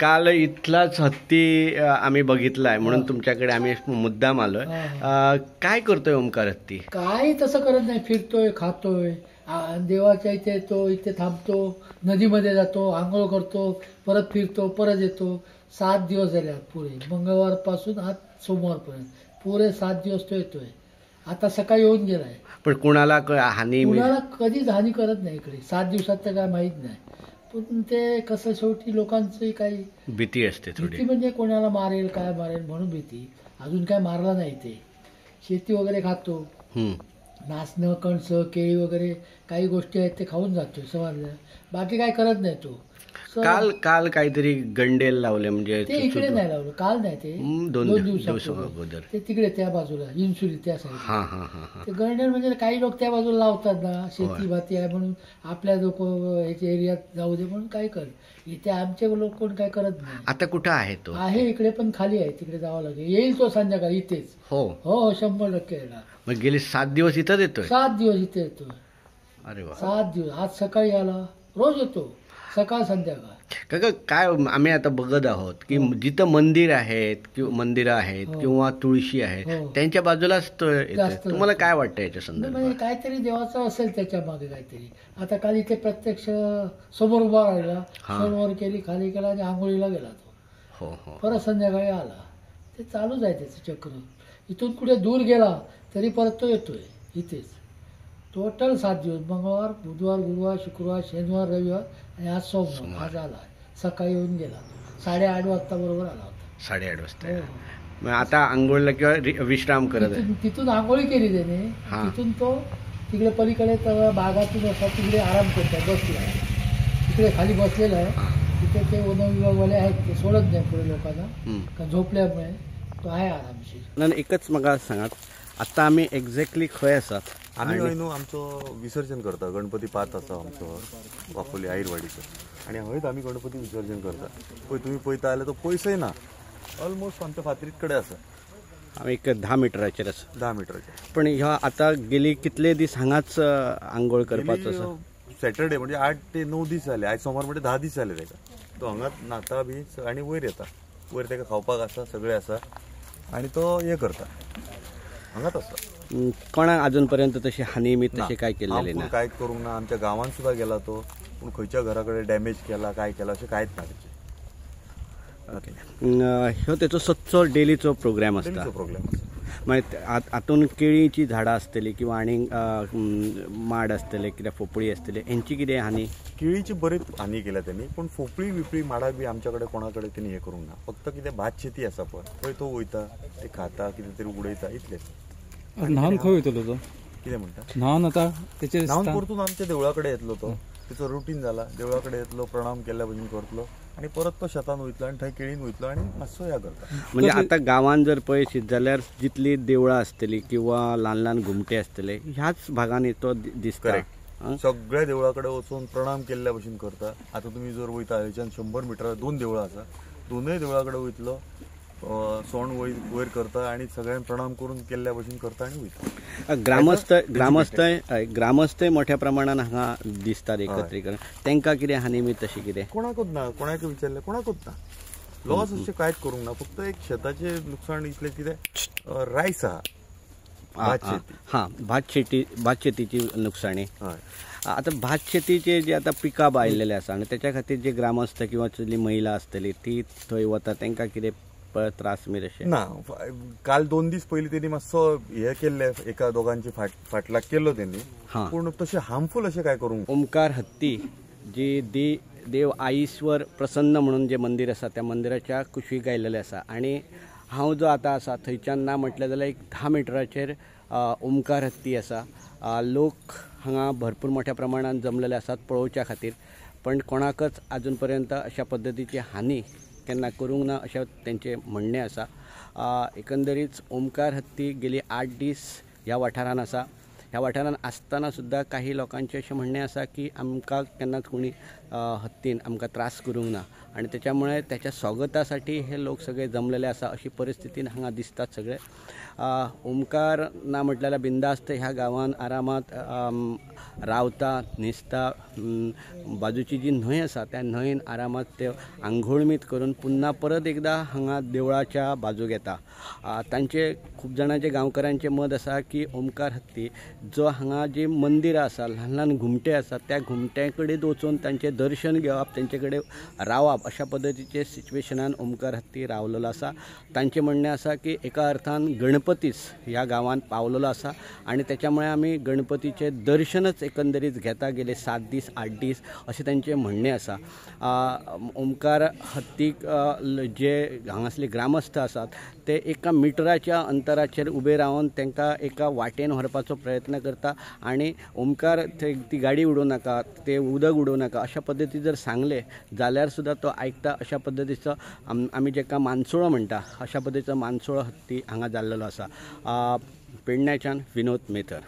काल इथलाच हत्ती आम्ही बघितलाय म्हणून तुमच्याकडे आम्ही मुद्दाम आलोय. काय करतोय ओमकार हत्ती? काय तसं करत नाही, फिरतोय, खातोय, देवाच्या इथे येतो, इथे थांबतो, नदीमध्ये जातो, आंघोळ करतो, परत फिरतो, परत येतो. 7 दिवस झाले पुरे, मंगळवारपासून आज सोमवारपर्यंत पुरे 7 दिवस तो येतोय. आता सकाळी येऊन गेलाय. पण कोणाला हानी, कोणाला कधीच हानी करत नाही इकडे 7 दिवसात तर काय माहीत नाही. पण ते कसं शेवटी लोकांची काही भीती असते थोडी, भीती म्हणजे कोणाला मारेल काय मारेल म्हणून भीती. अजून काय मारला नाही ते. शेती वगैरे खातो, नाचणं, कणस, केळी वगैरे काही गोष्टी आहेत ते खाऊन जातो, समजलं. बाकी काय करत नाही तो. काल काल काहीतरी गंडेल लावले, म्हणजे ते इकडे नाही लावलं काल, नाही ते 2 दिवसाअगोदर ते तिकडे त्या बाजूला इन्सुली त्या साईड ते गंडेल. म्हणजे काही लोक त्या बाजूला लावतात ना, शेती भाती आहे म्हणून आपल्या लोक ह्याच्या एरियात जाऊ दे म्हणून काय कर. इथे आमचे लोक कोण काय करत नाही. आता कुठं आहे तो? आहे इकडे पण खाली आहे, तिकडे जावं लागेल. येईल तो संध्याकाळी इथेच. हो हो, 100% येणार. मग गेले 7 दिवस इथं येतोय? 7 दिवस इथे येतोय. अरे वा, 7 दिवस. आज सकाळी आला, रोज येतो सकाळ संध्याकाळ. काका काय आम्ही आता बघत आहोत की जिथं मंदिर आहेत किंवा मंदिरं आहेत किंवा तुळशी आहे त्यांच्या बाजूलाच तो येतो. तुम्हाला काय वाटतं याच्या संदर्भात? म्हणजे काहीतरी देवाचं असेल त्याच्या मागे काहीतरी. आता काल इथे प्रत्यक्ष समोर उभा राहिला, समोर केली, खाली केला आणि आंघोळीला गेला तो. हो हो, परत संध्याकाळी आला. ते चालूच आहे त्याचं चक्र. इथून कुठे दूर गेला तरी परत तो येतोय इथेच. टोटल 7 दिवस, मंगळवार, बुधवार, गुरुवार, शुक्रवार, शनिवार, रविवार आणि आज सोमवार. आज आला सकाळी येऊन गेला, 8:30 वाजता बरोबर आला होता. 8:30 वाजता. मग आता आंघोळला किंवा विश्राम करत आहे? तिथून आंघोळी केली त्याने, तिथून तो तिकडे पलीकडे तर बागातून असा तिकडे आराम करतो, बसला तिकडे खाली बसलेला आहे. तिथे ते वन विभागवाले आहेत, ते सोडत नाही पुढे लोकांना, कारण झोपल्यामुळे तो आहे आरामशीर. एकच म्हाका सांगात, आता आमी एक्झॅक्टली खंय आसात? आमी हय न्हू आमचो विसर्जन करता. गणपती पात आसा आमचो वाकोली आयरवाडीचो, आनी हयच आमी गणपती विसर्जन करता. पळय तुमी पळयता जाल्यार तो पयसय ना, ऑलमोस्ट आमच्या फातरीत कडेन आसा. आमी एक 10 मिटराचेर आसा. 10 मिटराचेर. पण ह्या आतां गेली कितले दीस हांगाच आंघोळ करपाचो आसा? सॅटर्डे म्हणजे 8 ते 9 दीस जाले. आयज सोमार म्हणजे 10 दीस जाले ताका. तो हांगाच न्हाता बी आनी वयर येता. वयर ताका खावपाक आसा, सगळें आसा आनी तो हें करता, हांगाच आसता. कोणाक अजून पर्यंत तशी हानी मी तशी काय केलेली ना? काय करूंक ना. आमच्या गांवांत सुद्दां गेला तो, पूण खंयच्या घरा कडेन डॅमेज केला काय केला अशें कांयच ना तेचें. ह्यो तेचो सदचो डेलीचो प्रोग्राम आसता. प्रोग्राम आसता. मागीर हातून केळीची झाडां आसतली किंवा आनीक माड आसतले, कितें फोपळी आसतली, हेंची कितें हानी? केळीची बरी हानी केल्या तेणी, पूण फोपळी बिपळी माडाक बी आमच्या कडेन कोणा कडेन तेणी हें करूंक ना. फक्त कितें भात शेती आसा पळय, थंय तो वयता, ते खाता, कितें तरी उडयता, इतलेंच. न्हावन खंय वयतलो तो? कितें म्हणटा? न्हावन आतां तेचेर न्हावन परतून आमच्या देवळा कडेन येतलो तो. तेचो रुटीन जाला, देवळा कडेन येतलो, प्रणाम केल्ल्या भशेन करतलो आनी परत तो शेतान वयतलो आनी थंय केळीन वयतलो आनी मातसो ह्या करता. म्हणजे आतां गांवांत जर पळयशीत जाल्यार जितली देवळां आसतली किंवा ल्हान ल्हान घुमटे आसतले ह्याच भागांनी तो दिसता. करेक्ट. सगळ्या देवळा कडेन वचून प्रणाम केल्ल्या भशेन करता. आतां तुमी जर वयता थंयच्यान 100 मिटरार 2 देवळां आसा, दोनूय देवळा कडेन वयतलो, सोंड वयर करता आनी सगळ्यांक प्रणाम करून केल्ल्या भशेन करता आनी वयता. ग्रामस्थ ग्रामस्थ ग्रामस्थ मोठ्या प्रमाणान हांगा दिसतात एकत्रीकरण, तांकां कितें हानी मी तशी कितें? कोणाकूच ना, कोणाक विचारलें कोणाकूच ना. लॉस अशें कांयच करूंक ना, फक्त एक शेताचें नुकसाण इतलें कितें रायस आहा, भात शेती. हां, भात शेती, भात शेतीची नुकसाणी. आतां भात शेतीचे जे आतां पिकां आयिल्लें आसा आनी तेच्या खातीर जे ग्रामस्थ किंवा महिला आसतली ती थंय वता, तांकां कितें त्रास बी तशें ना? काल 2 दीस पयलीं तेणी मातसो हे केल्ले, एका दोगांची फाटलाग केल्लो तेणी, पूण तशें हार्मफूल अशें काय करूंक. ओमकार हत्ती जी देव आईश्वर प्रसन्न म्हणून जे मंदीर आसा त्या मंदिराच्या कुशीक आयिल्लें आसा आनी हांव जो आतां आसा थंयच्यान ना म्हटलें जाल्यार एक 10 मिटराचेर ओमकार हत्ती आसा. लोक हांगा भरपूर मोठ्या प्रमाणान जमलेले आसात पळोवच्या खातीर, पण कोणाकच अजून पर्यंत अशा पद्दतीची हानी केन्ना करूंक ना अशें तेंचें म्हणणें आसा. एकंदरीत ओमकार हत्ती गेली 8 दीस ह्या वाठारान आसा. ह्या वाठारान आसतना सुद्दां काही लोकांचें अशें म्हणणें आसा की आमकां केन्नाच कोणी हत्तीन आमकां त्रास करूंक ना आनी त्याच्यामुळे त्याच्या स्वागतासाठी हे लोक सगळे जमलेले आसा अशी परिस्थितीन हांगा दिसतात सगळे. ओमकार ना म्हटल्यार बिंदास्त ह्या गांवान आरामात रावता, न्हिसता. बाजूची जी न्हंय आसा त्या न्हंयेन आरामात ते आंघोळमीत करून पुन्हा परत एकदा हांगा देवळाच्या बाजूक येता. तांचे खूब जाणांचे गांवकऱ्यांचें मत आसा की ओमकार हत्ती जो हांगा जी मंदिरां आसा, ल्हान ल्हान घुमटे आसा, त्या घुमट्या कडेन वचून तांचें दर्शन घेवप, तांचे कडेन रावप अशा पद्दतीचे सिच्युएशनान ओमकार हत्ती रावलेलो आसा. तांचें म्हणणें आसा की एका अर्थान गणपतीच ह्या गांवांत पावलेलो आसा आनी त्याच्यामुळे आमी गणपतीचें दर्शनच एकंदरीत घेता गेले 7 दीस 8 दीस अशें तांचें म्हणणें आसा. ओमकार हत्तीक जे हांगासले ग्रामस्थ आसात ते एका मिटराच्या अंतराचेर उबे रावन तांकां एका वाटेन व्हरपाचो प्रयत्न करता आनी ओमकार ती गाडी उडोवं नाका, ते उदक उडोवं नाका अशा पद्दती जर सांगलें जाल्यार सुद्दां तो आयकता. अशा पद्दतीचो आमी जेका मानसोळो म्हणटा अशा पद्दतीचो मानसोळो हत्ती हांगा जाल्लेलो आसा. पेडण्याच्यान विनोद मेथर.